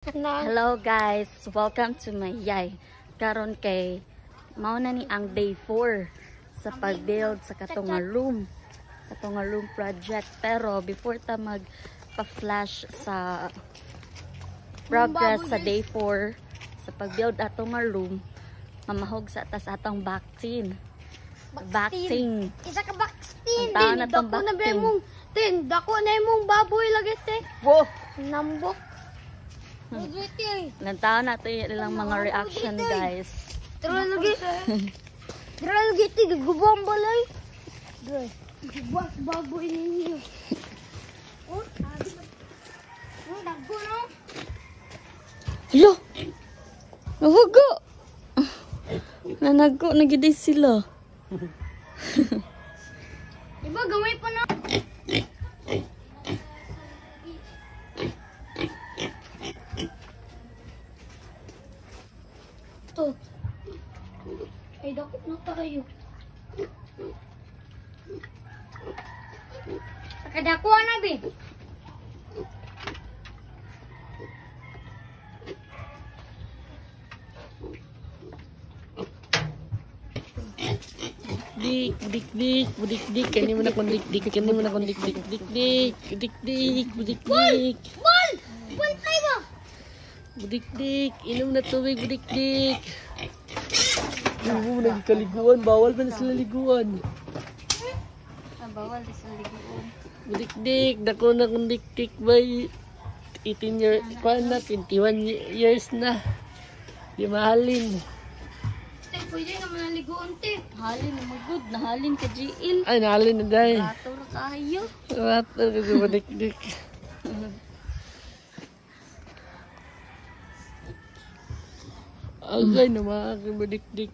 Hello guys, welcome to my yay. Karon kay mao na ni ang day 4 sa pag-build sa katong nga room. Katong nga room project, pero before ta mag pa-flash sa progress sa day 4 sa pag-build ato nga room, mamahog sa tas atong vaccine. Vaccine. Isa ka vaccine. Ang tao na tong Dako na ba vaccine. imong tin, dako na imong baboy lagi te. Wo! Nambok. Lagi te. Lantaw na ito yung ilang mga reaction, guys. Tara lagi. Tara lagi te, gugubang balay. Dre. Gubang baboy ninyo. Oh, ang dako no. Hala! Nahugo! Nanago, nagiday sila. Diba gamay pa na. Ito. Ay, dako na tayo. Nakadako na, bi. Dik, dik, dik, dik, dik, kani mo na kung dik, dik, kani mo na kung dik, dik, dik, dik, dik, dik, dik, dik, Ball! Ball tayo ba? dik, dik, inom na tubig, dik, dik. Oo, nagkaliguan, bawal pa na sila liguan. Bawal sa liguan. Dik, dik, dako na kung dik, dik, by 18 years, kuan na, 21 years na. Di mahalin. Te, pwede naman naliguan, te. Halin na magud, nahalin ka GL. Ay, nahalin na dahil. Rato ra kayo. Rato kasi dik, dik. Agay na mga dik-dik.